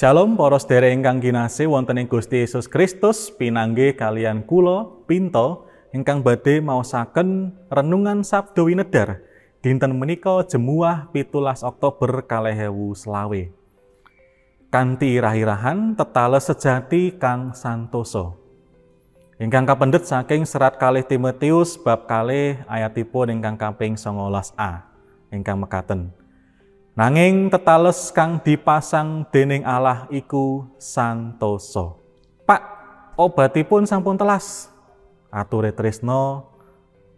Shalom para sedherek ingkang kinasih wonten ing Gusti Yesus Kristus, pinanggih kalian kula Pinto ingkang badhe maosaken renungan Sabda Winedhar dinten menika Jemuah 17 Oktober 2025. Kanthi irah-irahan tetales sejati kang santoso. Ingkang kapendhet saking serat kalih Timotius bab 2 ayatipun ingkang kaping 19a ingkang mekaten. Nanging tetales kang dipasang dening Allah iku santoso. Pak, obatipun sampun telas. Ature Tresno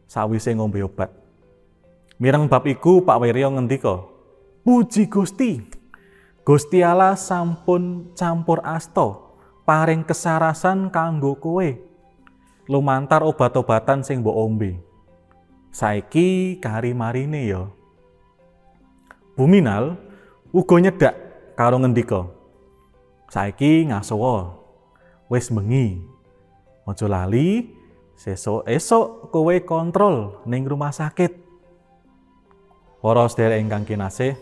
sawise ngombe obat. Mireng bab iku Pak Wiryo ngendika, "Puji Gusti. Gusti Allah sampun campur asta paring kesarasan kanggo kowe lumantar obat-obatan sing mbok ombe. Saiki kari marine ya." Buminal uga nyedak karo ngendika, "Saiki ngasowa, wis bengi. Aja lali sesuk esuk kowe kontrol ning rumah sakit." Para sedherek ingkang kinasih,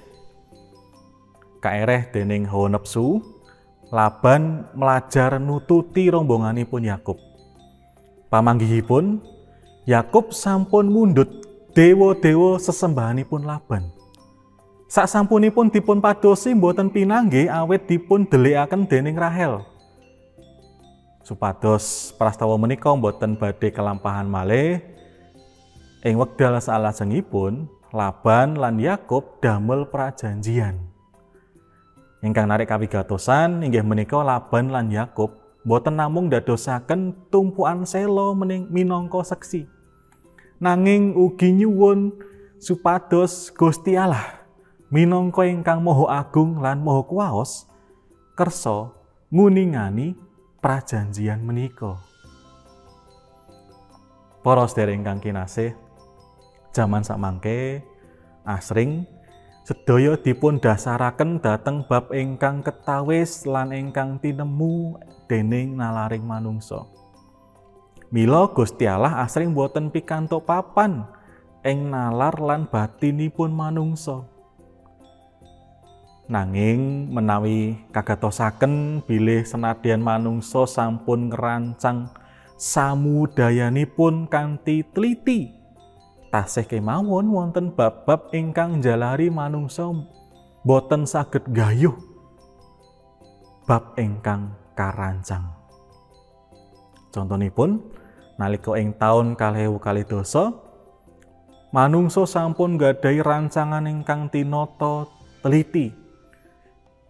kaereh dening hawa nepsu, Laban mlajar nututi rombonganipun Yakub. Pamanggihipun, Yakub sampun mundhut dewa-dewa sesembahanipun Laban. Sasampunipun dipun padosi mboten pinanggih awit dipun delikaken dening Rahel. Supados prastawa menika mboten badhe kelampahan malih, ing wekdal salajengipun Laban lan Yakub damel prajanjian. Ingkang narik kawigatosan inggih menika Laban lan Yakub mboten namung ndadosaken tumpukan sela minangka seksi, nanging ugi nyuwun supados Gusti Allah minangka ingkang Maha Agung lan Maha Kuwaos kersa nguningani prajanjian menika. Para sedherek ingkang kinasih, jaman samangke asring sedaya dipun dasaraken dhateng bab ingkang ketawis lan ingkang tinemu dening nalaring manungsa. Mila Gusti Allah asring boten pikantuk papan ing nalar lan batinipun manungsa. Nanging menawi kagatosaken bilih senadyan manungsa sampun ngrancang samudayanipun kanthi teliti, tasih kemawon wonten bab-bab ingkang njalari manungsa boten saged gayuh bab ingkang karancang. Contonipun nalika ing taun 2012 manungsa sampun nggadahi rancangan ingkang tinata teliti.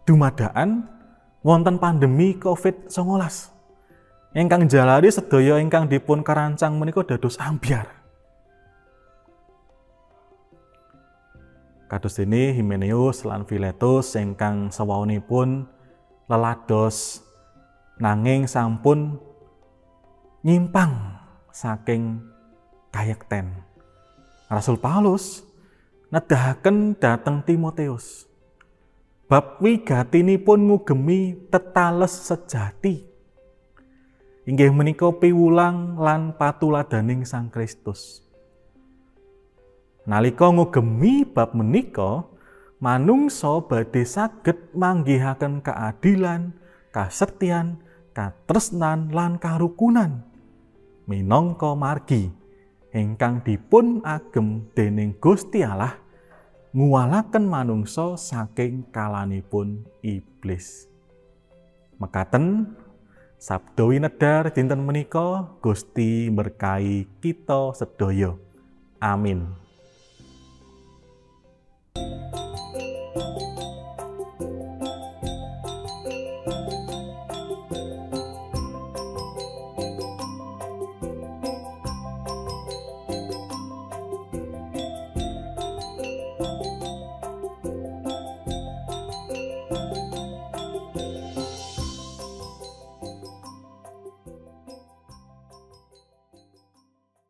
Dumadaan wonten pandemi COVID-19 ingkang njalari sedaya ingkang dipun karancang menika dados ambyar. Kados dene Himeneus lan Filetus ingkang sewaunipun lelados nanging sampun nyimpang saking kayekten. Rasul Paulus nedahaken dhateng Timotius bab wigatinipun ngugemi tetales sejati, inggih menika piwulang lan patuladaning Sang Kristus. Nalika ngugemi bab menika, manungsa badhe saged manggihaken keadilan, kasetyan, katresnan lan karukunan minangka margi ingkang dipun agem dening Gusti Allah nguwalaken manungsa saking kalanipun iblis. Mekaten Sabda Winedhar dinten menika, Gusti berkahi kita sedaya. Amin.